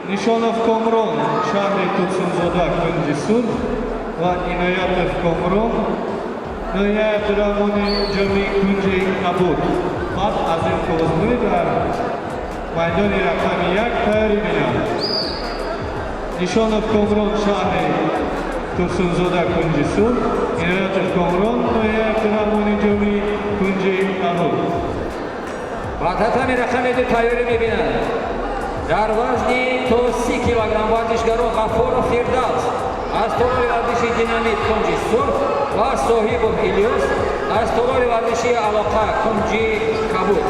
Нишонов Комрон, шаҳри Турсунзода, кунҷи сурх, ва Иноятов Комрон, ноҳияи Абдураҳмони Ҷомӣ, кунҷи кабуд. Баъд аз ин овозбунӣ дар майдони рақами 1 тайёрӣ бинанд. Нишонов Комрон, шаҳри Турсунзода, кунҷи сурх, Иноятов Комрон, ноҳияи Абдураҳмони Ҷомӣ, кунҷи кабуд. Ба татами рақами 2 тайёрӣ мебинанд дар вазни то 30 килограмм варзишгарон Ғаффоров Фирдавс аз толори варзиши «Динамит», кунҷи сурх, ва Соҳибов Илёс аз толори варзиши «Алоқа», кунҷи кабуд.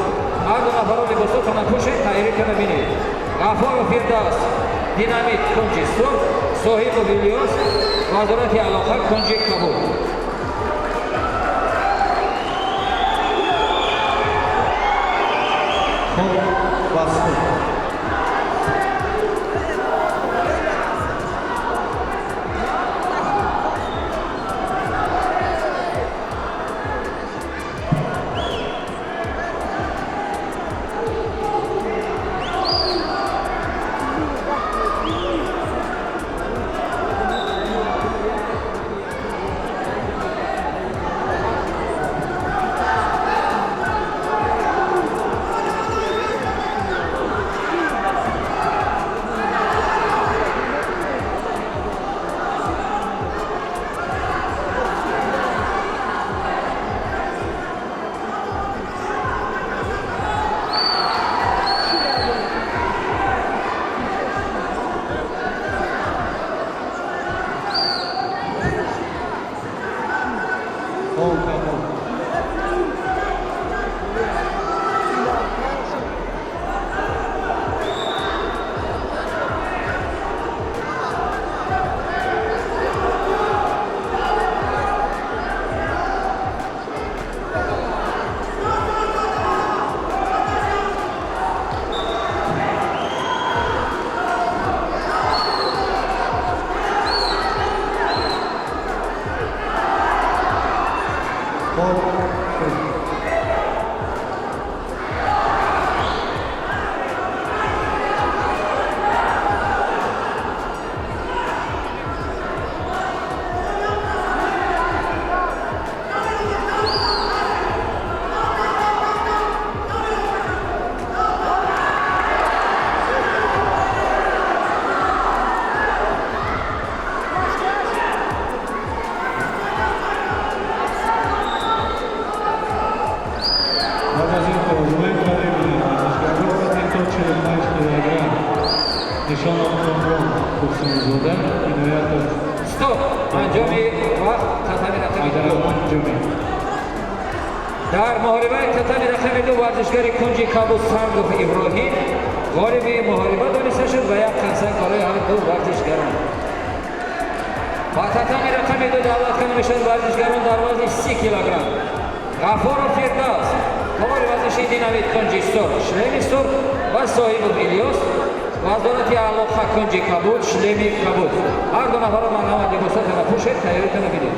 Ҳар ду нафаро либосотона пӯшед, тайёритона бинед. Ғаффоров Фирдавс, «Динамит», кунҷи сурх, Соҳибов Илёс, вазорати алоқа, кунҷи кабуд. Хоб, баст. Хоб, кабуд. Хоб, шуд. Баъд аз ин овозбунӣ тайёрӣ бинанд варзишгарон вазни то 45 килограмм: Нишонов Комрон, Турсунзода, Иноятов Стоп! Анҷоми вақт, татами рақами 2. Абдураҳмон Ҷомӣ. Дар муҳорибаи татами рақами 2 варзишгари кунҷи кабуд Сангов Иброҳим ғолиби муҳориба дониста шуд ва як қарсак барои ҳар ду варзишгарон. Ба татами рақами 2 даъват карда мешаванд варзишгарон дар вазни 30 килограмм: Ғаффоров Фирдавс, толори варзиши «Динамит», кунҷи сурх, шлеми сурх, ва Соҳибов Илёс, вазорати алоқа, кунҷи кабуд, шлеми кабуд. Ҳар ду нафаро марҳамат, либосотона пӯшед, тайёритона бинед.